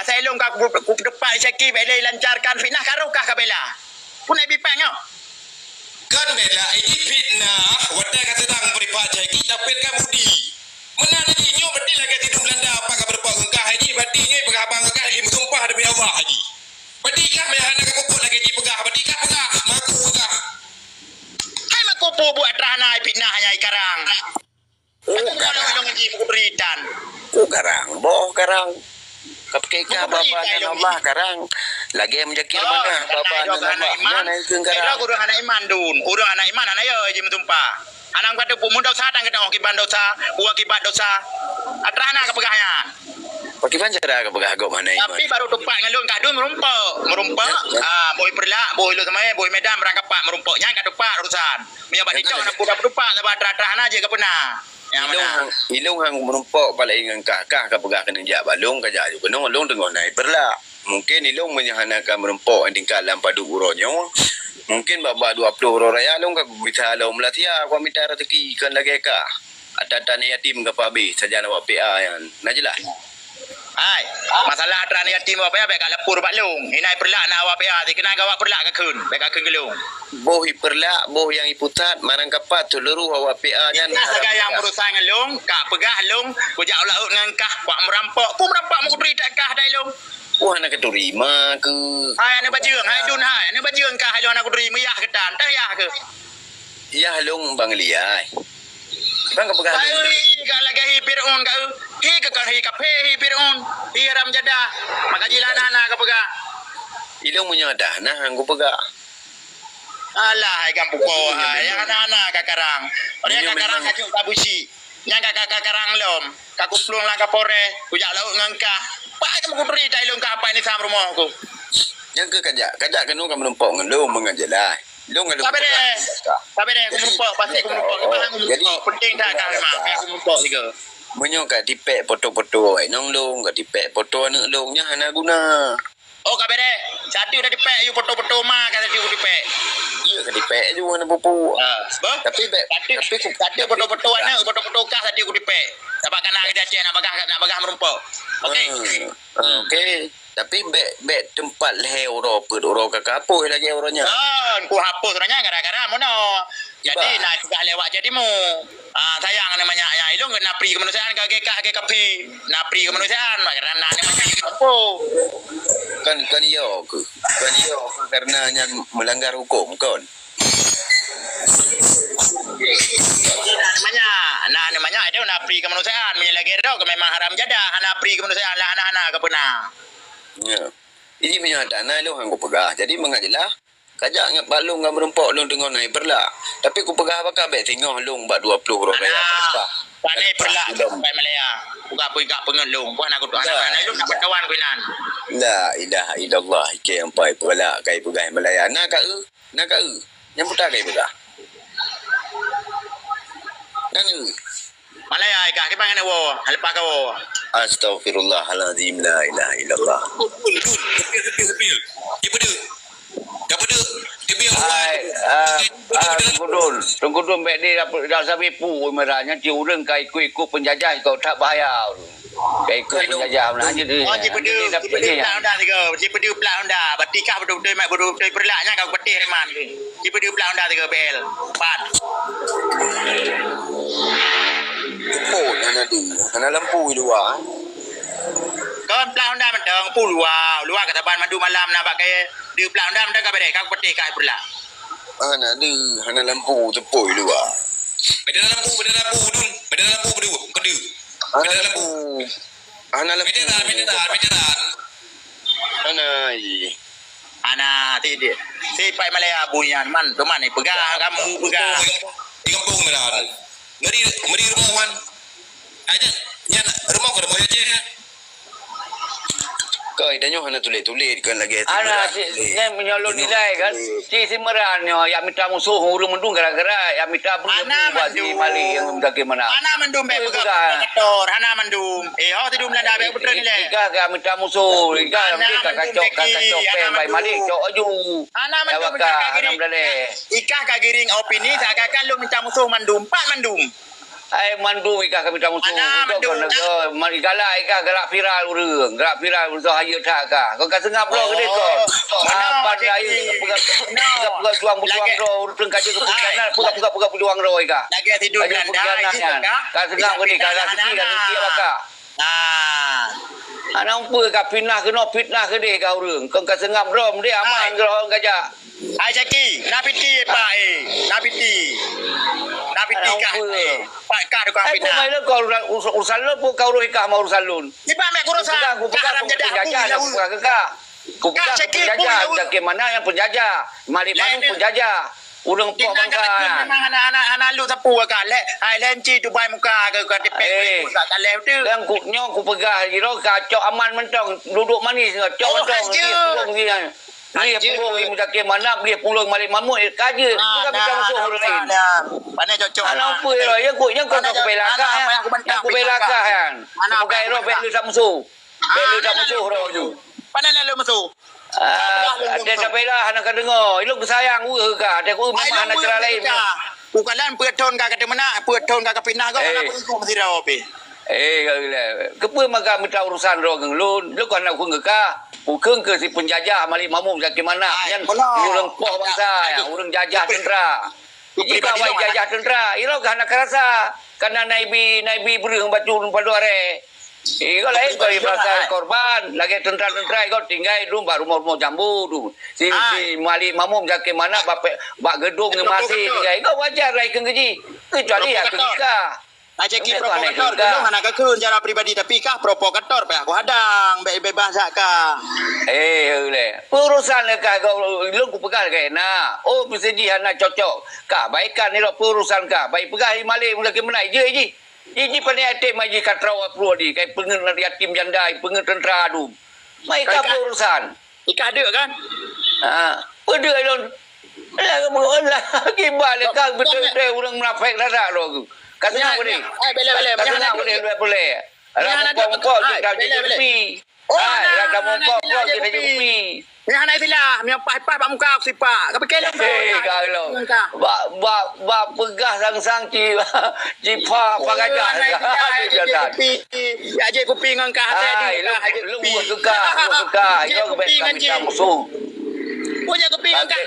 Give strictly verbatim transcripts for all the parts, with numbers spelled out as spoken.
Asai lôn ka ku-, ku-, kuteupah Syaki bèk lé lancarkan fitnah, ka roh kah ka bela. Peue na bipang nyoe? Kan bela, ini fitnah, watèe ka seudang beripak Syaki, tapi kan budi. Meunan lagi, nyoe berarti lagèe sidroe Belanda, apa ka beripak ngon kah, Haji, berarti nyoe peugah abang ngon kah, lagèe meusumpah demi Allah, Haji. Berarti kah meuhana ka pupuk lagèe jipeugah, berarti kah peugah, maku kah. Hai maku pupuk atra hana fitnah nyai karang. Oh, garang. Lôn ji meukeubri tan. Oh, garang. Boh garang. Kapike ka baba nyan Allah garang. Lagèe meujakir mana baba nyan Allah. Nyan ai keuh garang. Ureueng hana iman dun. Ureueng hana iman hana yo ji meutumpah. Hana meukateupeu mun dosa tan keunoe akibat dosa, u akibat dosa. Atra hana ka peugah nyan. Pakriban cara ka peugah gob hana iman. Tapi baru tupat ngon lôn kadun meurumpok. Meurumpok. Ah, boh Peureulak, boh Lhokseumawe, boh Medan, Meurangkapat meurumpok. Nyan ka tupat urusan. Meunyoe bak TikTok na peue ka peutupat, saban atra-atra hana jeuet ka peuna. Nyang ilông mana? Hang, ilông hang meurumpok palai ngon kah, kah ka peugah keuneuk jak bak lông, ka jak aju keunoe, lông teungoh na i Peureulak. Mungken ilông meunyoe hana ka meurumpok tingkat lam padub uroe nyoe, mungken bak-bak dua ploh uroe raya lông ka bisa lom Malaysia, ka mita raseuki kon lagèe kah. Atra-atra aneuk yatim ka peuhabéh sajan awak P A nyan. Na jeulaih? Hai, masalah atra aneuk yatim awak P A bèk ka lapor bak lông. Inan i Peureulak na awak P A, sikeunan awak Peureulak ka kheun, bèk ka kheun keu lông. Boh i Peureulak, boh nyang i Pusat, Meurangkapat, seuluruh awak P A nyan. Ikah sagai nyang meurusan ngon lông, ka peugah lông, kujak u laôt ngon kah, kuat meurampok, peue meurampok meukeubri that kah dai lông. Wah, hana katuri ma keuh. Hai aneuk bajeueng, hai dun hai, aneuk bajeueng kah hai lông hana kuturi, meuyah keuh tan, tah yah keuh. Yah lông bang liai. Bang ka peugah lông. Hai, ka lagèe hi Fir'aun ka, hi keuh kon hi kafé hi Fir'aun, hi haram jadah. Maka jilah hana ka peugah. Ilông meunyoe dah nah hang kupeugah. Alah, hai gam pukoe, hai, nyang hana-hana ka karang. Nyang ka karang ka jok ka busi. Nyang ka, ka, ka karang lom. Ka kuplueng lam Kapolres, kujak laôt ngon kah. Pat kamoe kuturi tai lôn kah apai ni sam rumoh ku. Nyang keu kajak, kajak keunoe ka meurumpok ngon lôn meungon jeulaih. Lôn ngon lôn. Sabe deh. Sabe deh, ku meurumpok, pasti ku meurumpok. Memang ku meurumpok. Penting that kah memang, ku meurumpok sigoe. Meunyoe ka tipèk foto-foto awak inong lôn, ka tipèk foto aneuk lôn, nyan hana guna. Oh, ka beres. Satu dah dipek, yue foto-foto ma ka satu dipek. Iya ka dipek ju hana pupu. Ha, bah? Tapi bek, satu, tapi ku, satu foto-foto aneuk, foto-foto kah satu ku dipek. Sabab kana kerja Aceh nak bagah, nak bagah merumpok. Okey. Hmm. Hmm. Okey. Tapi bek, bek tempat lhèe uroe peuet uroe ka hapus lagèe uroe nyan. Ah, ku hapus uroe nyan gara-gara mono. Jadi, kiban. Nah, sudah lewat jadi mu. Ah, sayang namanya ya. Ilong na pri kemanusiaan ka ke kah ke kafe. Na pri kemanusiaan, karena namanya apa? Kan, kan iya ke? Kan iya ke karena nyan melanggar hukum, kan? Nah, namanya, nah, namanya ada na pri kemanusiaan. Meunyo lagèe dah ke memang haram jadah, na pri kemanusiaan lah, anak-anak ke pernah. Ya. Ini meunyo ada na ilong hang ku peugah. Jadi, mangat jeulaih, kajak ngat bak lôn ngon meurumpok lôn teungoh na i Peureulak. Tapi kupeugah baka bèk singoh lôn bak dua ploh uroe raya Meureumpah. Pane Peureulak, pai Malaya. Buka pui gak peungeut lôn. Buat aku tu anak-anak lôn nak berkawan ku inan. La ilaha illallah, ikei ampai Peureulak kai peugah Malaya. Na ka eu? Na ka eu? Nyang puta kai peugah. Na eu? Malaya ai kah, kiban ngon woe, leupah ka woe. Astaghfirullahalazim, la ilaha illallah. Dun, dun, dun. Sepil, sepil, sepil. Dia peudeuh. Dia peudeuh. Dia peudeuh. Hai, ah, ah, Teungku Dun. Teungku Dun bèk di dap-, dap sabe pu meuran nyan cit ureueng ka ikut-ikut penjajah keu that bahaya. Ka ikut penjajah meunan. Oh, cit peudeuh, cit peudeuh plat Honda tiga. Cit peudeuh plat Honda. Berarti kah beutôi-beutôi mat beutôi-beutôi Peureulak nyan ka peuteh reman keu. Cit peudeuh plat Honda tiga B L. Pat. Oh, na, na di. Hana lampu di luwa, eh. Kon plat Honda mantong, pu luwa. Luwa ka saban mandum malam na bak kayèe. Di plat Honda mantong ka beres, ka peuteh ka Peureulak. Hana di, hana lampu teupôi luwa. Beda lampu, beda lampu, Dun. Beda lampu, beda, keu di. Hana lampu. Hana lampu. Meteran, meteran, meteran. Hana, i. Hana, ti, ti. Si pai Malaya bui nyan, man, teuma ni peugah, kamu peugah. Di kampung meteran. Meri, meri rumoh wan. Aja, nyan rumoh ke rumoh Aceh, ya? Kai, tanyoe hana tuléh-tuléh kan lagèe. Hana, si, nyan meunyoe lôn nilai kan, si Simeran nyoe, jak mita musoh ureueng mandum gara-gara, jak mita bri bak si Malik nyang daging mana. Hana mandum bèk peugah provokator, hana mandum. Eh, ho sidum Belanda bèk beutôi nilai. Ikah ka mita musoh, ikah ka kacok, ka kacok pèng bai Malik, cok aju. Hana mandum, ikah ka giring. Ikah ka giring opini, seakan-akan lôn mita musoh mandum, pat mandum. Hai mandum ikah kami tamusu. Mana mandum? Galak ikah, galak viral ureueng. Galak viral ureueng, hayeu that kah. Kau ka seungab droe keudeh kau. Mana pandai peugah-peugah juang-juang droe ureueng ka jeuet keu pengkhianat, peugah-peugah juang droe ikah. Lagèe tidur Belanda. Ka seungab keudeh, ka laki, ka laki bakah. Ah. Anak umpeu ka fitnah keunoe, fitnah keudeh ka ureueng. Kau ka seungab droe, deh aman droe gajah. Hai Jaki, na piti, Pak, eh. Na piti. Na piti kah, eh. Pak kah tukang fitnah. Hai, kau urusan, urusan lôn, kau urus ikah mau urusan lôn. Iban mek urusan. Kupeugah, kupeugah, kupeugah, kupeugah. Kupeugah, kupeugah, kupeugah. Bagaimana yang penjajah? Malik Manung penjajah. Ureueng poh bangsa. Memang anak-anak, anak lu sapu ka leh. Hai lenci tu bai muka ke, ka tipek. Eh. Ka leh tu. Yang ku, nyoe kupeugah, jiro ka cok aman mentong. Duduk manis, cok mentong. Dia pulung dia. Lhèe pulung Muzakir Manaf, lhèe pulung Malik Mahmud, ka jeuet. Bukan mita musoh ureueng laén. Pane cocok. Anak umpeu, ya, ku, nyang kau bela kah, nyang kau bela kah, kan. Bukan roh bela musoh. Bela musoh roh tu. Pane lé musoh. Ah, ada tabela hana ka deungoe. Ilong sayang weuh ka, ada ku memang hana cara lain. Bukan peuet thon ka kata meunak, peuet thon ka kepinah kau, anak ku mesti dah opi. Eh, keupeue maka mita urusan droe ngon lôn? Lôn kon aneuk ureueng kah? Ukheun keu si penjajah Malik Mahmud Zaki Manaf nyan ureueng poh bangsa, ureueng jajah tentera. Jika awai jajah tentera, iro ka hana karasa. Kana naibi, naibi breuh bacut padum aré. Iro laén kali merasa korban, lagèe tentera-tentera iro tinggai dum bak rumoh-rumoh jambu dum. Si, si Malik Mahmud Zaki Manaf bak, bak gedung ngon masjid tinggai. Iro wajar lah ikheun keu jih. Kecuali ya ketika. Aceh ki provokator, gunong hana kakheun cara pribadi, tapi kah provokator payah ku hadang, bèk bebas jak kah. Eh, uleh. Urusan le kah, lôn kupeugah lagèe na. Oh, bisa jih hana cocok. Kah, baikan ni lôn urusan kah. Bai peugah i Malik mula ke menai je jih. Jih, jih pandai até mai jih ka trau apruh di, kai peungeut yatim janda, peungeut tentera dum. Mai kah urusan. Ikah deuk kan? Ha, peudeuk lôn. Lah, lah, kiban lé ka beutôi-beutôi ureueng munafék that-that lôn. Ka seunang boleh. Ai, bela, bela. Ka seunang boleh, boleh, boleh. Lah, mukok-mukok cit ka jadi kupi. Ai, lah, mukok-mukok cit ka jadi kupi. Nyan hana istilah, meunyoe paih-paih bak muka aku sipak. Ka pikir lôn. Eh, ka lôn. Bak, bak, bak peugah sang-sang ci, ci pa, pa gajah. Hana istilah, ya, jép kupi. Ya, jép kupi ngon kah, saya di kah, jép kupi. Lôn buat keu kah, buat keu kah. Jép kupi ngon jép. Musuh. Buat jép kupi ngon kah.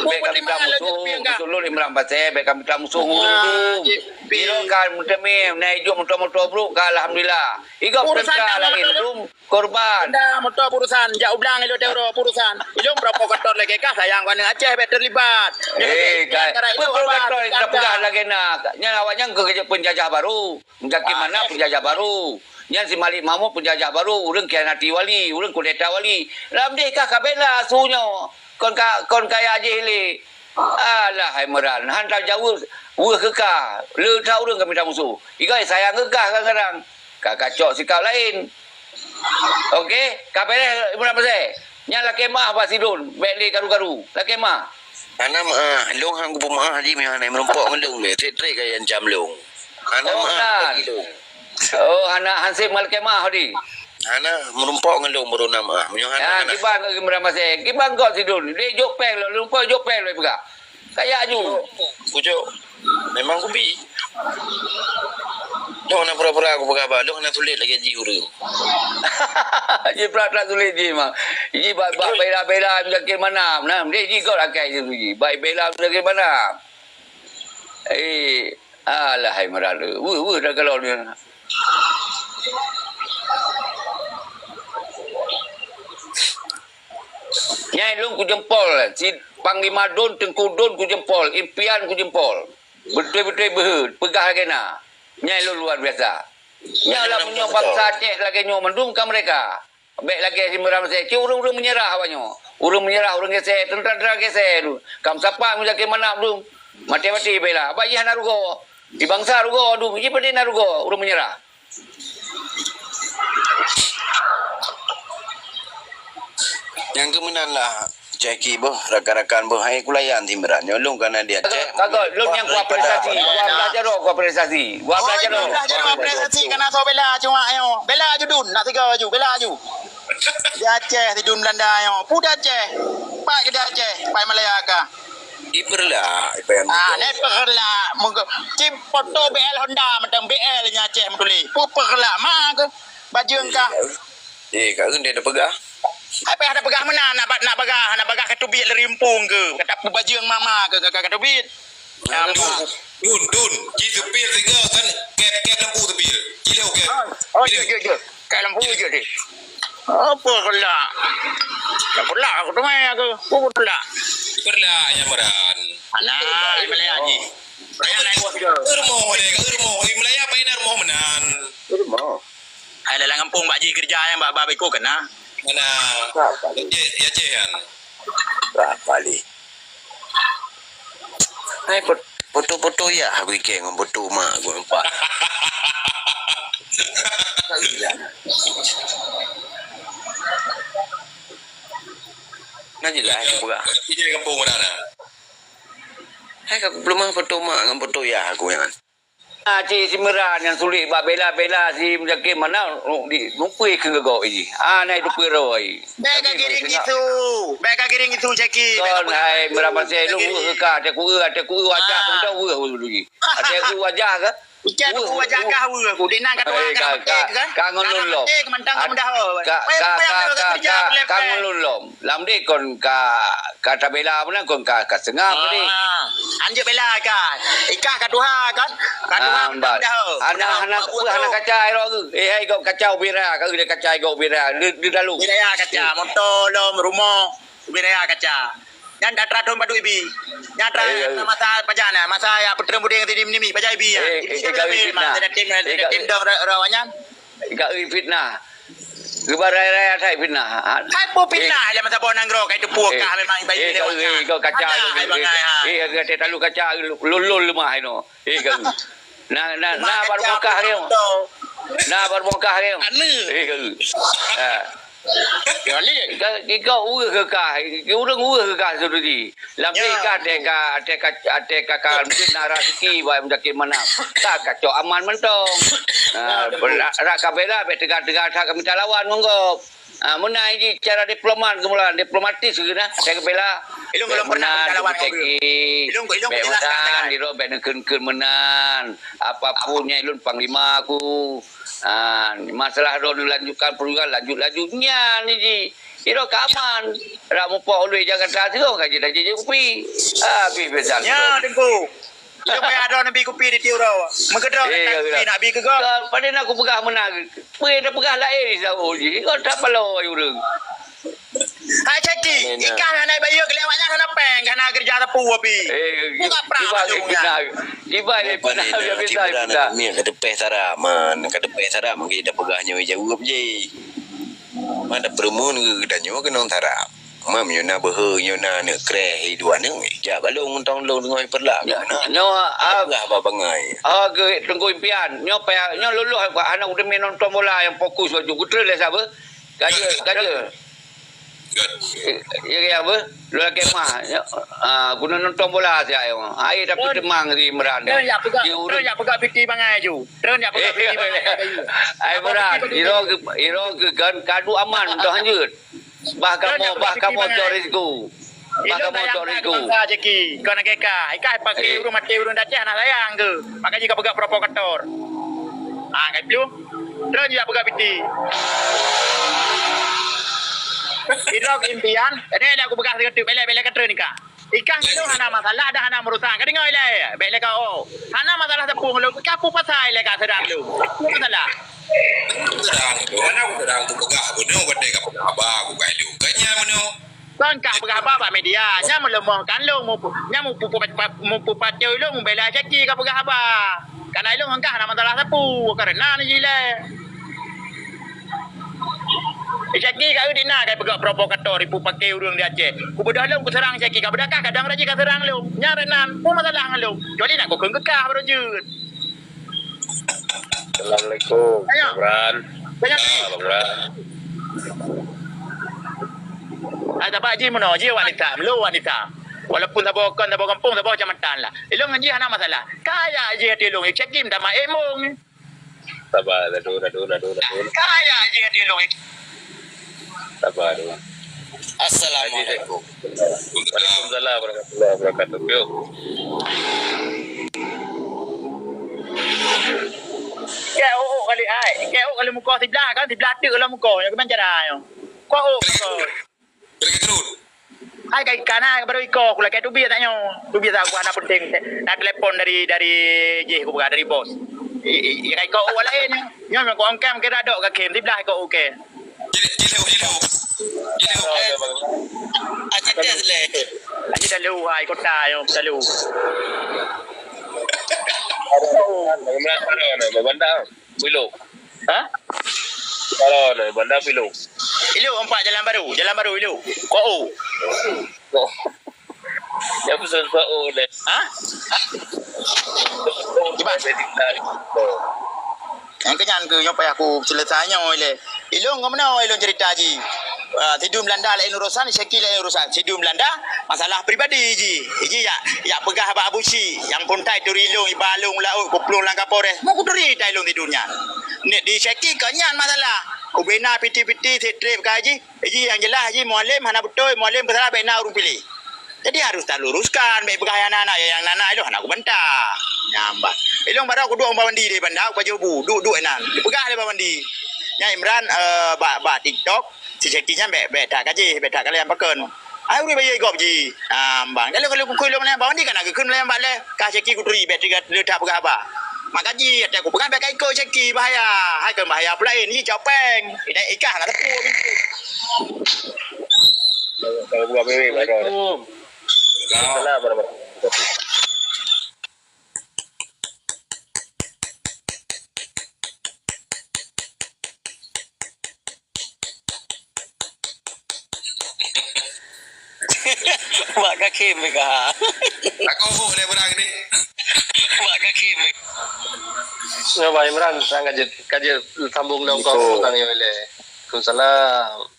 Bèk ka mita musoh, musoh lôn Imran Pasé, bèk ka mita musoh ureueng dum. Iro ka meuteumé, na ijok moto-moto brôk ka alhamdulillah. Igob teuka laén dum korban. Dah moto urusan, jak ublang ilo teuro urusan. Ilong provokator lagèe kah sayang ka aneuk Aceh bèk terlibat. Eh, ka provokator ka peugah lagèe na. Nyan awak nyan keu penjajah baru. Muzakir Manaf penjajah baru. Nyan si Malik Mahmud penjajah baru, ureueng khianati wali, ureueng kudeta wali. Lam deh kah ka bela su nyoe. Kon ka, kon kaya jih lé. Alah hai Imran, han tajaweueb weueh keu kah. Le that ureueng ka mita musoh. Igai sayang keu kah kadang-kadang. Ka kacok sikap laén. Oke, ka beres Imran Pasé. Nyan lakèe maah bak sidon, bèk lé karu-karu. Lakèe maah. Hana meu'ah, lôn han kupeumeu'ah jih meunyoe hana meurumpok ngon lôn, trép-trép ka iancam lôn. Hana meu'ah bagi lôn. Oh, hana hansép ngon lakèe maah di. Hana meurumpok ngon lôn baru na meu'ah. Meunyoe hana, hana. Kiban ngon Imran Pasé, kiban gob sidon. Lé jok péng lôn, lumpoi jok péng lôn peugah. Kaya aju. Kujok. Memang kubi. Lôn hana pura-pura kupeugah ba, lôn hana sulet lagèe jih ureueng. Jih prak-prak sulet jih memang. Jih ba, ba bela-bela Muzakir Manaf. Nah, dia jih gob rakai jih. Ba bela Muzakir Manaf. Eh, alah hai Imran. Weuh, weuh dah kalau ni. Nyan lôn kujempol, si Panglima Don, Teungku Don kujempol, impian kujempol. Beutôi-beutôi beuhe, peugah lagèe na. Nyan lôn luar biasa. Nyan lah meunyoe bangsa Aceh lagèe nyoe mandum ka meurdeka. Bèk lagèe si Imran Pasé, cit ureueng-ureueng meunyeurah awak nyoe. Ureueng meunyeurah, ureueng geusé, teuntara-teuntara geusé tu. Ka meusapat Muzakir Manaf tu. Maté-maté bela. Bak jih hana rugoe. Di bangsa rugoe tu, jih padum na rugoe ureueng meunyeurah. Nyang keu meunan lah, Ceki boh, rakan-rakan boh, hai kulayan si Imran. Nyoe lôn kana di Aceh. Kagok, lôn nyang kuapresiasi, gua belajar lôn kuapresiasi. Gua belajar lôn. Belajar lôn apresiasi kana soe bela cuma ayo. Bela aju Dun, nak tiga aju, bela aju. Di Aceh, di Dun Belanda ayo. Pu di Aceh. Pak ke di Aceh, pai Malaya ka. Ipeurla, ipeurla. Ah, nai peurla. Mungkin cit foto B L Honda mantong, B L nyan Aceh meutuléh. Pu peurla ma ke? Bajeueng kah? Eh, ka geundeh tapeugah. Apa yang ada peugah meunan nak, nak bagah, nak bagah ka teubiet lé rimpung ke? Kata pu bajeueng mama ke, ka, ka teubiet. Dun, dun, dun. Ji seupil tiga kan, kep, kep lampu seupil. Cilok kep. Oh, oh, iya, iya, iya. Kep lampu iya deh. Apa kelak? Kelak aku tu mai aku. Aku kelak. Kelak yang meran. Alah, boleh haji. Banyak naik bos ke? Rumoh boleh, kat rumoh. Di Malaya apa ini rumoh menan? Rumoh. Hai dalam kampung Pak Ji kerja yang bak bab iko kena. Mana? Berapa ni? Ya, ya, Ceh, kan? Berapa ni? Hai, pot-, foto-foto ya, aku iké ngon foto mak aku nampak. Tak boleh lah. Nah, jelas aku pegang. Ini kampung mana? Hai, aku belum foto mak ngon foto ya aku yang. Ah, cik si Meran nyang sulet bak bela-bela si Muzakir mana, di, nupeue keu gok jih. Ah, na itu peuroi. Bèk ka giring itu. Bèk ka giring itu, Jaki. Kon hai Meran Pasè lu weueh ka, até kueu, até kueu wajah pun dah weueh dulu jih. Até kueu wajah ke? Ikan kueu wajah kah weueh ku. Di nan ka tuha ka meuté ke kan? Ka ngon lôn lom. Mantang ka mudah. Ka, ka, ka, ka, ka ngon lôn lom. Lam deh kon ka, ka tabela meunan kon ka, ka seungab tadi. Ah, anjeuk bela ikan. Ikan ka tuha kan? Ka tuha meudah. Hana, hana, hana kaca iro geuh. Eh, hai gok kaca ubira, ka geuh kaca gok ubira. Di, di dalam. Ubira kaca, moto lom, rumoh, ubira kaca. Nyan atra thon padub ibi. Nyan atra masa pajan, masa ya peutreun budeng tadi nimi pajan ibi ya. Eh, eh, eh, gawi fitnah. Tim, tim dong rawanyan. Gawi fitnah. Geuba raya-raya that fitnah. Hai po fitnah, eh, lam saboh nanggroe kai teupue kah memang ibai. Eh, kau, eh, kau kaca. Eh, kata talu kaca lul-lul lemah ino. Eh, kau. Na, na, na baru bongkah dia. Na baru bongkah dia. Eh, kau. Ha. Ka, ka ureueng keu kah, ureueng ureueng keu kah seuduri. Lam ka teka, teka, teka ka mungkin na raseuki bak Muzakir Manaf. Ka kacok aman mantong. Ah, rak, rak ka bela, bèk teuga-teuga that ka mita lawan ngon gob. Ah, meunan jih cara diplomat keumulan, diplomatis keuh na, cara bela. Ilong belum pernah mita lawan ngon gob. Ilong, ilong bèk meunan, ilong bèk neukheun-kheun meunan. Apapun nyang ilong panglima aku. Ah, masalah droe lanjutkan perjuangan, lanjut-lanjut nyan jih. Sidroe ka aman. Rak mupoh ulèe Jakarta sidroe ka jeuet tajak kupi. Habis besan. Ya, Teungku. Supaya ada nabi kupi di tiura. Meukeudroe nabi nak bi keu gob. Padahai aku peugah meunan. Peue dah peugah laén di saboh jih. Kau tak palo ureueng. Hai Caki, ikan hana bayar kelewatnya hana peng, hana kerja sapu api. Eh, buka perang tiba ujungnya. Tiba ni pernah biasa kita. Ni kata peh sarap man, kata peh sarap mungkin dah peugah nyoe jawab je. Mana perumun ke kita nyoe kenong sarap. Mam nyoe na beuhe nyoe na aneuk kreh i dua aneuk. Jak balong untong long teungoh perlak. Ya, nyoe ah, peugah ba bangai. Ah, ke tunggu impian. Nyoe payah nyoe lulus aneuk udah main nonton bola yang fokus baju. Kutre le sabe. Kaje, kaje. Good. Ya, ya, apa? Lu lagi mah. Ya. Ah, guna nonton bola siap ya. Ai tapi temang si Imran. Terus ya peugah, terus ya peugah piti bangai ju. Terus ya peugah piti bangai. Ai Imran, iro ke, iro ke kan kadu aman tu hanjut. Bah kamu, bah kamu cok risiko. Bah kamu cok risiko. Bangsa Jaki, kau nak keka. Ikai pakai urung mati urung dacah nak sayang ke. Makanya kau peugah provokator. Ah, kai piu. Treun jak peugah piti. Sidroe impian, ini ada aku peugah sigoe teuk, belek-belek ka treun ikah. Ikah nyoe hana masalah dah hana meurusak. Ka deungoe ilèe, belek ka oh. Hana masalah teupeue lôn, ka peue pasai lé ka sedang lôn. Peue masalah? Sedang tu, hana aku sedang tu peugah bunoe, watèe ka peugah haba aku ka lôn. Ka nyan bunoe. Kon ka peugah haba bak media, nyan meuleumohkan lôn, mupu-, nyan mupu-, mupu-, mupeupatéh lôn, mubela Jaki ka peugah haba. Kana ilôn engkah na masalah sapeue, karena ni jilai. Jaki ka eu dina ka peugah provokator, ipu paké ureueng di Aceh. Kubeudôh lôn kuseurang Jaki, ka beudakah kadang raji ka seurang lôn. Nyan rot nan, peue masalah ngon lôn? Kecuali nak kukheun keukah baru jeuet. Assalamualaikum, Bang Ran. Banyak ni. Ah, Bang Ran. Ah, tak apa, ji meunoe, ji wanita, meulôn wanita. Walaupun saboh kon, saboh gampông, saboh kecamatan lah. Ilôn ngon ji hana masalah. Kaya ji até lôn, cek ji minta maaf, eh, mong. Sabar, ladôm, ladôm, ladôm, ladôm. Kaya ji até lôn. Sabar, ladôm. Assalamualaikum. Waalaikumsalam warahmatullahi wabarakatuh. Yuk. Kek ôk kali ai, kek ôk kali muka siblah kan, siblah teuk lam muka. Nyoe gimana cara nyoe? Kok ôk muka? Hai kai kana baru iko kula kai teubiet tanyoe. Teubiet tak gua na penting. Na telepon dari, dari jih ku buka dari bos. I, i, i kai ko ôk lain. Nyoe ko ongkam kira dok ka kem siblah ko oke. Jileu, jileu, jileu. Jileu. Aci tes leh. Aci dah lu hai kota yo dah lu. Bagaimana cara nak berbandang? Pilo. Ha? Kalau nak berbandang pilo. Ilu empat jalan baru, jalan baru ilu. Ko. Ko. Yang pesan ko deh. Ha? Kiban. Nyang kenyan ke nyang payah ku selesai nyoe lé. Ilong ke meunoe ilong cerita ji. Ah, sidum Belanda laén urusan, Syeki laén urusan. Sidum Belanda masalah pribadi ji. Ji yak, yak peugah bak Abu Syik, nyang puntai turi ilong iba long laôt kuplueng lam Kapolres. Mau kuturi ta ilong sidum nyan. Ni di Syeki ke nyan masalah. Ubena piti-piti sit trip ka ji. Ji nyang jelas ji Mualem hana beutôi, Mualem peusalah bèk na ureueng piléh. Jadi harus taluruskan, bèk peugah nyang na-na, nyang na-na ilong hana kubantah. Nyan ban. Ilong baroe kuduek bak mandi di Banda, ku pajoh bu, duek-duek inan. Dipeugah lé bak mandi. Nyan Imran, eh, bak, bak TikTok, si Syeki nyan bèk, bèk that kajih, bèk that kaleng pakon. Ai ureueng bayeue gob ji. Nyan ban. Kalau, kalau kukui ilong nyan bak mandi kan geukheun lé bak lé, ka Syeki kuturi bèk teuga le that peugah haba. Maka ji ata kupeugah bèk ka ikot Syeki bahaya. Hai kon bahaya pula ni cok pèng. Ina ikah na teupeu. Assalamualaikum. Waalaikumsalam warahmatullahi wabarakatuh. Bak kaki mereka. Aku huk dia berang ni. Bak kaki mereka. Nyoba Imran, sang kaji, kaji sambung dong kau. Assalamualaikum. Waalaikumsalam.